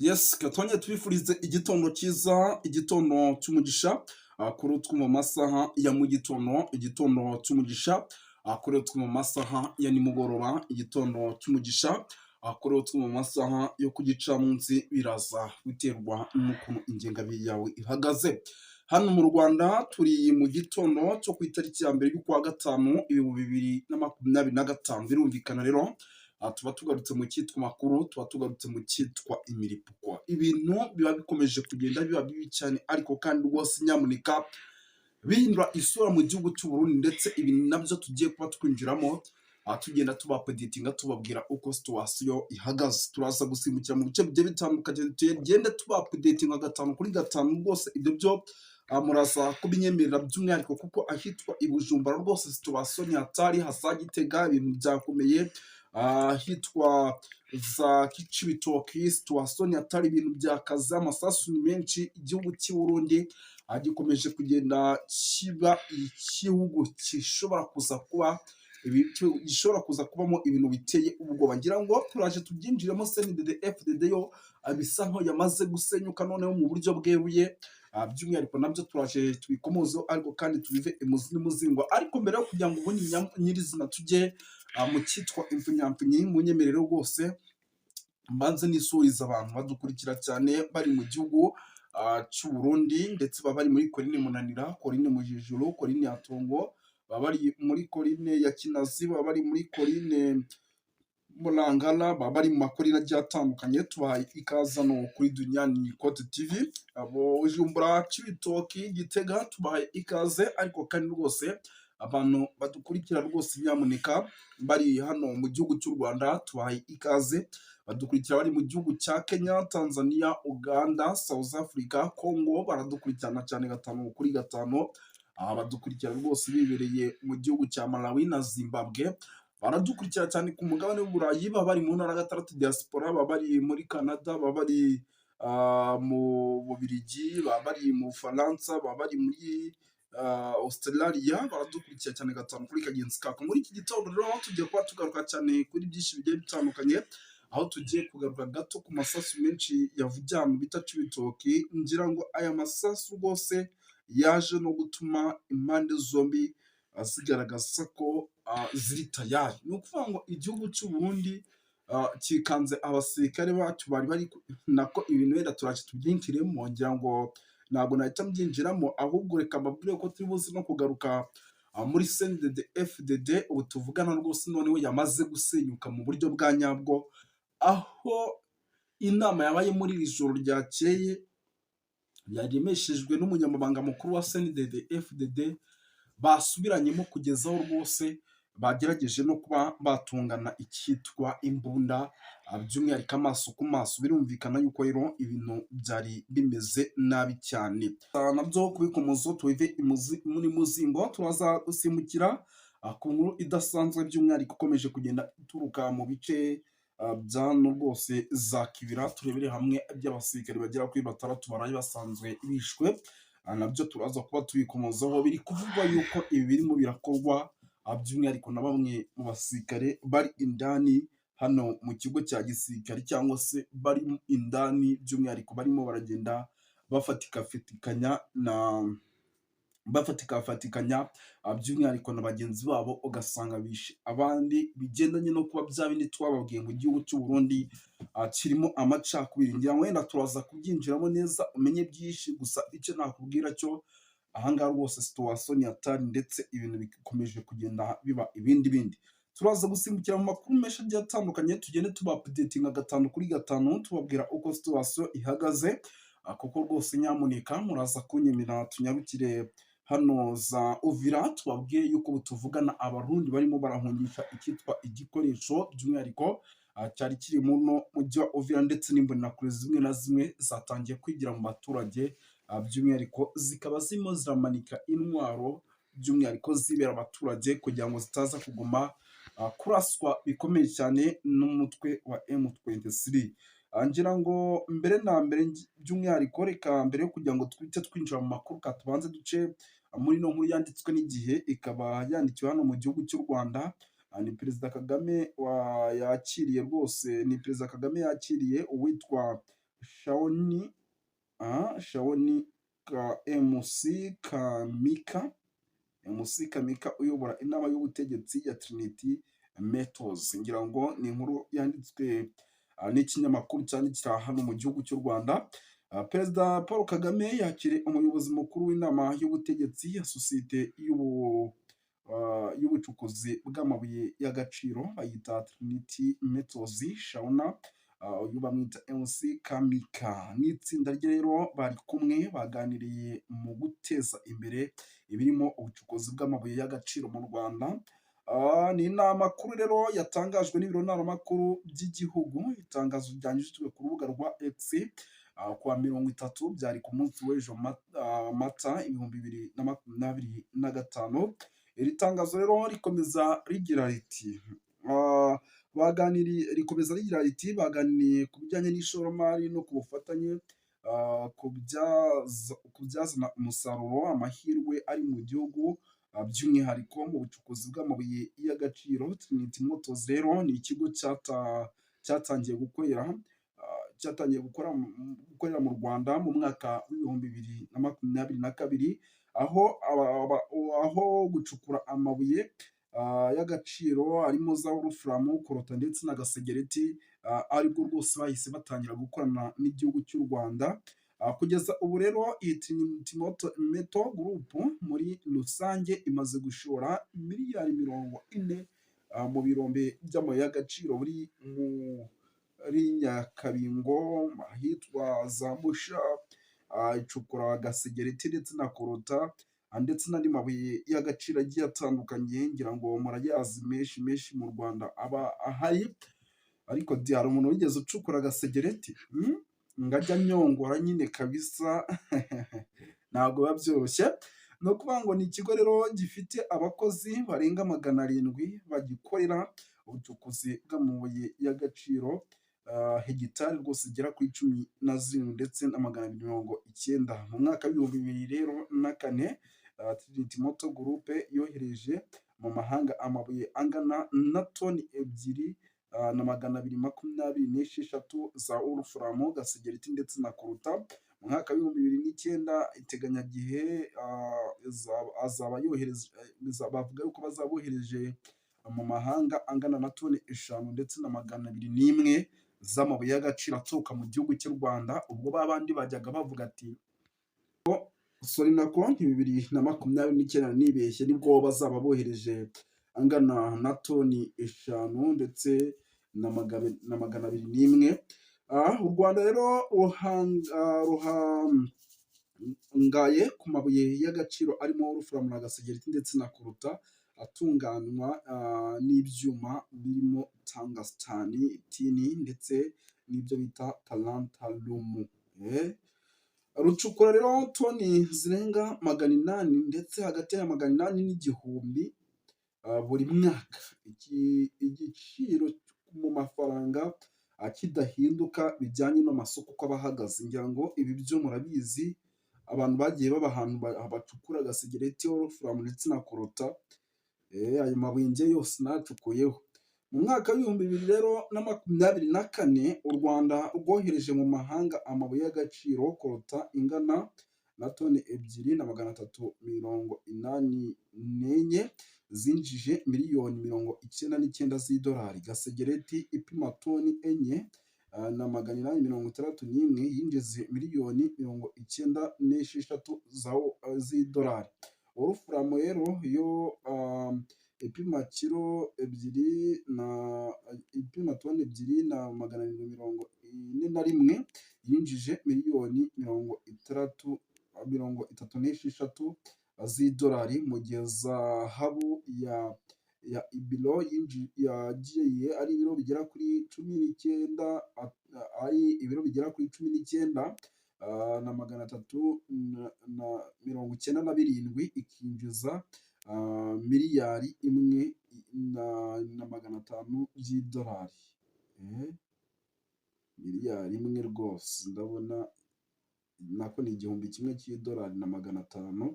Yes, katwongere tubifurize igitondo cyiza, igitondo cy'umugisha, kuri utwo mu masaha ya mu gitondo, igitondo cy'umugisha, kuri utwo mu masaha ya nimugoroba, igitondo cy'umugisha, kuri utwo mu masaha yo ku gicamunsi, biraza biterwa n'ukuntu ingengabihe yawe ihagaze. Hano mu Rwanda turi mu gitondo cyo ku itariki ya 1 y'ukwa gatanu 2025. Birumvikana rero, tuba tugarutse mu cyitwa makuru, tuba tugarutse mu cyitwa imiripuko. Ibintu biba bikomeje kugenda biba bibi cyane, ariko kandi rwose nyamuneka bihindura isura mu gihugu cy'u Burundi, ndetse ibi nabyo tugiye kuba twinjiramo, tugenda tubaupdatinga, tubabwira uko situation ihagaze. Turaza gusimbukira mu bice bigiye bitandukanye, tugende tubaupdatinga gatanu kuri gatanu rwose. Ibyo byo muraza kubinyemerera, by'umwihariko kuko ahitwa i Bujumbura rwose situation ni hatari, hasa Gitega ibintu byakomeye, ahitwa za Cibitoki situation ni hatari, ibintu byakaze, amasasu ni menshi. Igihugu cy'i Burundi gikomeje kugenda kiba igihugu gishobora kuza kuba gishobora kuza kubamo ibintu biteye ubwoba. Ngira ngo turaje tubyinjiremo. CNDD FDD yo bisa nkaho yamaze gusenyuka noneho mu buryo bweruye, by'umwihariko nabyo turaje tubikomozeho, ariko kandi tubive imuzi n'umuzingo. Ariko mbere yo kugira ngo ubundi nyirizina tujye mu cyitwa impfunyapfunyi, munyemerere rwose mbanze nisuriza abantu badukurikira cyane bari mu gihugu cy'u Burundi, ndetse baba bari muri colline Munanira, colline Mujejuru, colline ya Tongo, baba bari muri colline ya Kinazi, baba bari muri colline Murangara, baba bari mu macolline agiye atandukanye. Tubahaye ikaze hano kuri Dunyani Kote TV. Abo Bujumbura, Cibitoki, Gitega, tubahaye ikaze. Ariko kandi rwose abantu badukurikira rwose nyamuneka bari hano mu gihugu cy'u Rwanda, tubahaye ikaze. Badukurikira bari mu gihugu cya Kenya, Tanzania, Uganda, South Africa, Congo, baradukurikirana cyane gatanu kuri gatanu. Badukurikira rwose bibereye mu gihugu cya Malawi na Zimbabwe, baradukurikira cyane ku mugabane w'Uburayi, baba bari mu ntara gatandatu diaspora, baba bari muri Canada, baba bari mu Bubiligi, baba bari mu Bufaransa, baba bari muri Australia, baradukurikira cyane gatanu kuri kagenzi kako. Muri iki gitondo rero tugiye kuba tugaruka cyane kuri byinshi bigiye bitandukanye, aho tugiye kugaruka gato ku masasu menshi yavugiye ahantu bita Cibitoki. Ngira ngo aya masasu rwose yaje no gutuma impande zombi zigaragaza ko ziri tayari. Ni ukuvuga ngo igihugu cy'u Burundi kikanze abasirikare bacyo bari bari nako ibintu wenda turaje tubyinjiremo. Ngira ngo ntabwo nahita mbyinjiramo, ahubwo reka mbabwire ko turi buze no kugaruka muri CNDD FDD ubu tuvugana rwose noneho yamaze gusenyuka mu buryo bwa nyabwo, aho inama yabaye muri iri joro ryakeye yaremeshejwe n'umunyamabanga mukuru wa CNDD FDD, basubiranyemo kugeza aho rwose bagerageje no kuba batungana icyitwa imbunda, by'umwihariko amaso ku maso. Birumvikana yuko rero ibintu byari bimeze nabi cyane. Nabyo kubikomozo tubive muri muzingo. Turaza gusimbukira ku nkuru idasanzwe, by'umwihariko ikomeje kugenda ituruka mu bice bya hano rwose za Kibira, turebere hamwe iby'abasirikare bagera kuri batandatu baraye basanzwe bishwe. Nabyo turaza kuba tubikomozaho. Biri kuvugwa yuko ibi birimo birakorwa by'umwihariko na bamwe mu basirikare bari indani hano mu kigo cya gisirikare, cyangwa se bari indani by'umwihariko barimo baragenda bafatikafatikanya na bafatikafatikanya by'umwihariko na bagenzi babo, ugasanga bishe abandi, bigendanye no kuba bya bindi twababwiye ngo igihugu cy'u Burundi kirimo amacakubiri. Ngira ngo wenda turaza kubyinjiramo neza umenye byinshi, gusa icyo nakubwira cyo ahangaha rwose situation ni hatari, ndetse ibintu bikomeje kugenda biba ibindi bindi. Turaza gusimbukira mu makuru menshi agiye atandukanye, tugende tuba updatinga gatanu kuri gatanu, tubabwira uko situation ihagaze, kuko rwose nyamuneka muraza kunyemera tunyarukire hano za Uvira, tubabwiye yuko tuvugana Abarundi barimo barahungisha icyitwa igikoresho, by'umwihariko cyari kiri muno mujyi wa Uvira, ndetse n'imbonerakure zimwe na zimwe zatangiye kwigira mu baturage, by'umwihariko zikaba zirimo ziramanika intwaro, by'umwihariko zibera abaturage kugira ngo zitaza kuguma kuraswa bikomeye cyane n'umutwe wa M23. Ngira ngo mbere na mbere, by'umwihariko reka mbere yo kugira ngo twite twinjira mu makuru, ka tubanze duce muri ino nkuru yanditswe n'igihe, ikaba yandikiwe hano mu gihugu cy'u Rwanda. Ni Perezida Kagame yakiriye rwose, ni Perezida Kagame yakiriye uwitwa Shaoni Shaoni ka MC Kamika, MC Kamika uyobora inama y'ubutegetsi ya Trinity Metals. Ngira ngo ni inkuru yanditswe n'ikinyamakuru cyandikira hano mu gihugu cy'u Rwanda. Perezida Paul Kagame yakiriye umuyobozi mukuru w'inama y'ubutegetsi ya sosiyete y'ubucukuzi bw'amabuye y'agaciro bayita Trinity Metals, Shauna, uyu bamwita MC Kamika, n'itsinda rye rero bari kumwe baganiriye mu guteza imbere ibirimo ubucukuzi bw'amabuye y'agaciro mu Rwanda. Ni amakuru rero yatangajwe n'ibiro ntaramakuru by'igihugu. Itangazo ryanyujijwe ku rubuga rwa X kuwa 30, byari ku munsi w'ejo, Mata 2025. Iri tangazo rero rikomeza rigira riti baganiriye, rikomeza rigira riti: "Baganiriye ku bijyanye n'ishoramari no ku bufatanye kubyazana umusaruro amahirwe ari mu gihugu, by'umwihariko mu bucukuzi bw'amabuye y'agaciro." Trinity Metals rero ni ikigo cyatangiye gukorera cyatangiye gukora gukorera mu Rwanda mu mwaka w'2022, aho gucukura amabuye y'agaciro arimo za wolfram, coltan ndetse na gasegereti, aribwo rwose bahise batangira gukorana n'igihugu cy'u Rwanda. Kugeza ubu rero iyi Trinity Metal Group muri rusange imaze gushora miliyari 40 mu birombe by'amabuye y'agaciro buri muri Nyakabingo, ahitwa za Musha, icukura gasegereti ndetse na coltan ndetse n'andi mabuye y'agaciro agiye atandukanye. Ngira ngo murayazi menshi menshi mu Rwanda aba ahari. Ariko di hari umuntu wigeze ucukura agasegereti, Ngo ajye anyongora nyine kabisa, ntabwo biba byoroshye. Ni ukuvuga ngo ni ikigo rero gifite abakozi barenga 700 bagikorera ubucukuzi bw'amabuye y'agaciro, hegitari rwose zigera kuri 17 ndetse na 290. Mu mwaka w'ibihumbi bibiri rero na kane, Trinity Metal Group yohereje mu mahanga amabuye angana na toni 2 na 226 za wolfram, gasegereti ndetse na coltan. Mu mwaka w'2009 iteganyagihe azaba yohereza, bavuga yuko bazaba bohereje mu mahanga angana na toni 5 ndetse na 201 z'amabuye y'agaciro aturuka mu gihugu cy'u Rwanda. Ubwo ba bandi bajyaga bavuga ati, sorry, nako ni 2029, nibeshye, nibwo bazaba bohereje angana na toni 5 ndetse na 201. U Rwanda rero ruhangaye ku mabuye y'agaciro arimo wolfram na gasegereti ndetse na coltan, atunganywa n'ibyuma birimo tungsten, tin ndetse n'ibyo bita tantalum. Rucukura rero toni zirenga 800 ndetse hagati ya 800 n'igihumbi buri mwaka. Igiciro mu mafaranga kidahinduka bijyanye n'amasoko uko aba ahagaze. Ngira ngo ibi byo murabizi, abantu bagiye baba ahantu bacukura gasegereti, wolfram ndetse na coltan. Ayo mabuye njye yose nayacukuyeho. Mu mwaka w'ibihumbi bibiri rero na makumyabiri na kane, u Rwanda rwohereje mu mahanga amabuye y'agaciro coltan ingana na toni 2 na 384, zinjije miliyoni 99 z'idolari. Gasegereti ipima toni 4 na 861 yinjize miliyoni 96 z'idolari. Wolfram rero yo ipima kiro 2 na ipima toni 2 na 741 yinjije miliyoni 36 z'idolari, mu gihe zahabu ya ibiro yagiye ari ibiro bigera kuri 19, ari ibiro bigera kuri 19 na 397, ikinjiza miliyari 1 na 500 by'idolari. Miliyari 1 rwose ndabona nako ni 1000 cy'idolari na 500.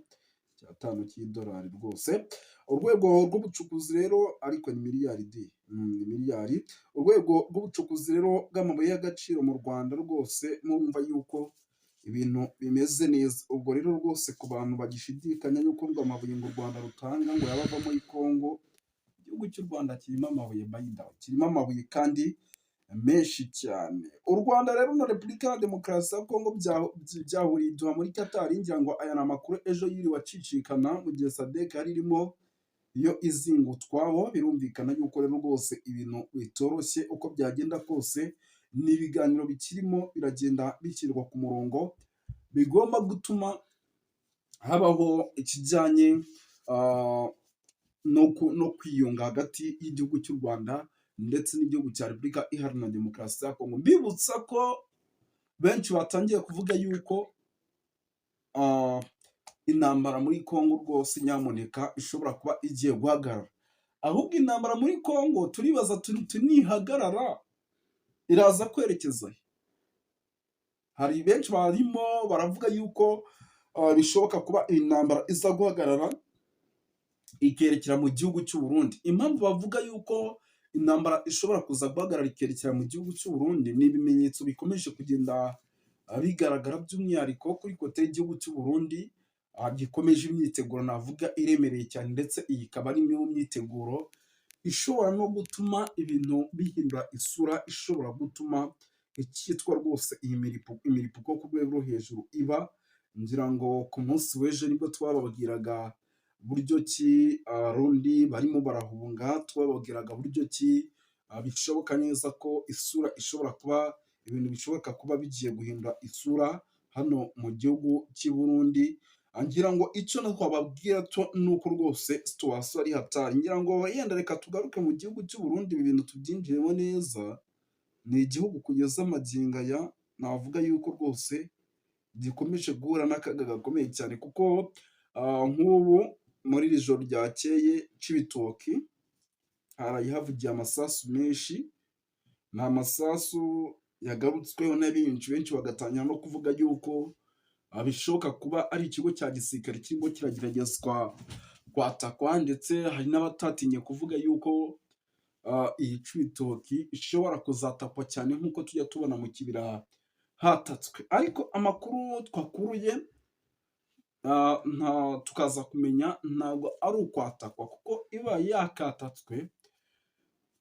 Icyatanu cy'idolari rwose. Urwego rw'ubucukuzi rero, ariko ni miliyari di, ni miliyari. Urwego rw'ubucukuzi rero bw'amabuye y'agaciro mu Rwanda rwose, murumva yuko ibintu bimeze neza. Ubwo rero rwose ku bantu bagishidikanya yuko ngo amabuye ngo u Rwanda rutanga ngo yaba ava muri Congo, igihugu cy'u Rwanda kirimo amabuye, by the way, kirimo amabuye kandi menshi cyane. U Rwanda rero na Repubulika ya Demokarasi ya Kongo byahuriye i Doha muri Qatar. Ngira ngo aya ni amakuru ejo yiriwe acicikana mu gihe SADC yari irimo iyo izinga utwabo. Birumvikana yuko rero rwose ibintu bitoroshye. Uko byagenda kose, ni ibiganiro bikirimo biragenda bishyirwa ku murongo, bigomba gutuma habaho ikijyanye no kwiyunga hagati y'igihugu cy'u Rwanda ndetse n'igihugu cya Repubulika Iharanira Demokarasi ya Kongo. Mbibutsa ko benshi batangiye kuvuga yuko intambara muri Kongo rwose nyamuneka ishobora kuba igiye guhagarara. Ahubwo intambara muri Kongo turibaza tuti: nihagarara iraza kwerekeza he? Hari benshi barimo baravuga yuko bishoboka kuba intambara iza guhagarara ikerekera mu gihugu cy'u Burundi. Impamvu bavuga yuko intambara ishobora kuza guhagarara ikerekera mu gihugu cy'u Burundi ni ibimenyetso bikomeje kugenda bigaragara, by'umwihariko kuri côté y'igihugu cy'u Burundi gikomeje imyiteguro navuga iremereye cyane, ndetse iyi ikaba ari imwe mu myiteguro ishobora no gutuma ibintu bihindura isura, ishobora gutuma icyitwa rwose iyi imiripuko ku rwego rwo hejuru iba. Ngira ngo ku munsi w'ejo nibwo twababwiraga buryo ki Abarundi barimo barahunga, twababwiraga buryo ki bishoboka neza ko isura ishobora kuba, ibintu bishoboka kuba bigiye guhindura isura hano mu gihugu cy'i Burundi. Ngira ngo icyo twababwira cyo ni uko rwose situation ari hatari. Ngira ngo yenda reka tugaruke mu gihugu cy'u Burundi, ibi bintu tubyinjiremo neza. Ni igihugu kugeza magingo aya navuga yuko rwose gikomeje guhura n'akaga gakomeye cyane, kuko nk'ubu muri iri joro ryakeye Cibitoki haraye havugiye amasasu menshi. Ni amasasu yagarutsweho na benshi, benshi bagatangira no kuvuga yuko bishoboka kuba ari ikigo cya gisirikare kirimo kirageragezwa kwatakwa, ndetse hari n'abatatinye kuvuga yuko iyi Cibitoki ishobora kuzatakwa cyane nk'uko tujya tubona mu Kibira hatatswe. Ariko amakuru twakuruye tukaza kumenya, ntabwo ari ukwatakwa, kuko ibaye yakatatswe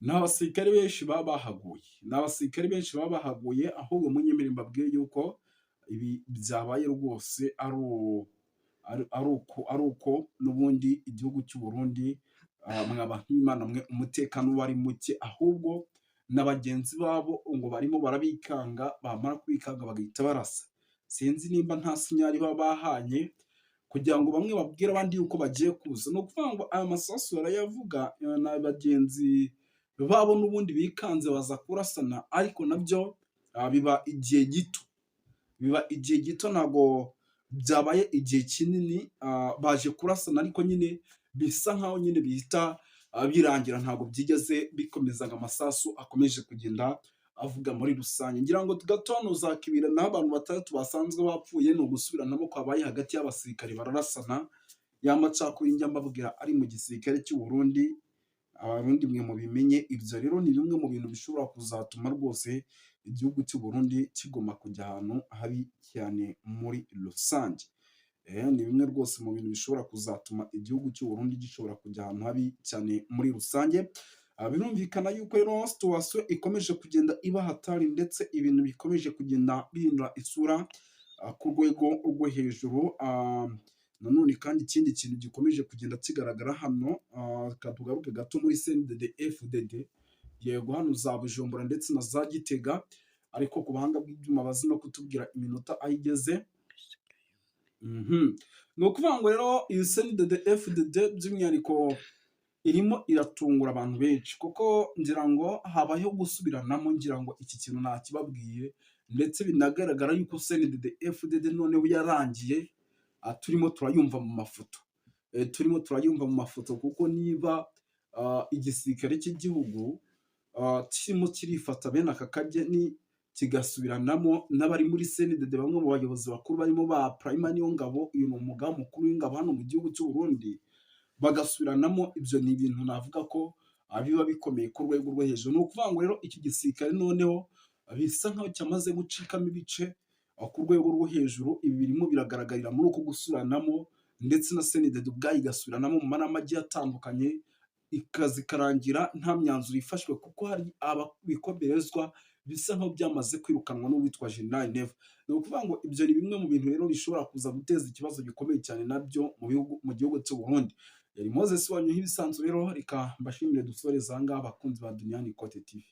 ni abasirikare benshi baba bahaguye, ni abasirikare benshi baba bahaguye. Ahubwo munyemere mbabwire yuko ibi byabaye rwose ari uko n'ubundi igihugu cy'u Burundi, mwa bantu b'Imana mwe, umutekano uba ari muke. Ahubwo na bagenzi babo ngo barimo barabikanga, bamara kubikanga bagahita barasa. Sinzi nimba nta signal baba bahanye kugira ngo bamwe babwire abandi yuko bagiye kuza. Ni ukuvuga ngo aya masasu barayavuga na bagenzi babo n'ubundi bikanze baza kurasana, ariko nabyo biba igihe gito, biba igihe gito, ntabwo byabaye igihe kinini. Baje kurasana, ariko nyine bisa nkaho nyine bihita birangira, ntabwo byigeze bikomeza ngo amasasu akomeje kugenda avuga muri rusange. Ngira ngo gato hano za Kibira naho abantu batandatu basanzwe bapfuye, ni ugusubiranamo kwabaye hagati y'abasirikare, bararasana. Ya macakubiri njya mbabwira ari mu gisirikare cy'u Burundi, Abarundi mwe mubimenye. Ibyo rero ni bimwe mu bintu bishobora kuzatuma rwose igihugu cy'u Burundi kiguma kujya ahantu habi cyane muri rusange. Ni bimwe rwose mu bintu bishobora kuzatuma igihugu cy'u Burundi gishobora kujya ahantu habi cyane muri rusange. Birumvikana yuko rero situation ikomeje kugenda iba hatari, ndetse ibintu bikomeje kugenda bihindura isura ku rwego rwo hejuru. Nanone kandi ikindi kintu gikomeje kugenda kigaragara hano, reka tugaruke gato muri CNDD FDD, yego, hano za Bujumbura ndetse na za Gitega, ariko ku buhanga bw'ibyuma bazi no kutubwira iminota aho igeze. Ni ukuvuga ngo rero iyi CNDD FDD by'umwihariko irimo iratungura abantu benshi, kuko ngira ngo habayeho gusubiranamo. Ngira ngo iki kintu nakibabwiye, ndetse binagaragara yuko CNDD FDD noneho yarangiye, turimo turayumva mu mafoto, turimo turayumva mu mafoto, kuko niba igisirikare cy'igihugu kirimo kirifata bene aka kageni. kigasubiranamo n'abari muri CNDD, bamwe mu bayobozi bakuru barimo ba Prime Niyongabo, uyu ni umugaba mukuru w'ingabo hano mu gihugu cy'u Burundi, bagasubiranamo. Ibyo ni ibintu navuga ko biba bikomeye ku rwego rwo hejuru. Ni ukuvuga ngo rero iki gisirikare noneho bisa nkaho cyamaze gucikamo ibice ku rwego rwo hejuru. Ibi birimo biragaragarira muri uku gusubiranamo, ndetse na CNDD ubwayo igasubiranamo mu manama agiye atandukanye, ikaza ikarangira nta myanzuro ifashwe, kuko hari ibikomerezwa bisa nkaho byamaze kwirukanwa n'uwitwa General Neva. Ni ukuvuga ngo ibyo ni bimwe mu bintu rero bishobora kuza guteza ikibazo gikomeye cyane nabyo mu gihugu cy'u Burundi. Yari Moses wanyu nk'ibisanzwe. Rero reka mbashimire, dusoreze aha ngaha, abakunzi ba Duniani Kote TV.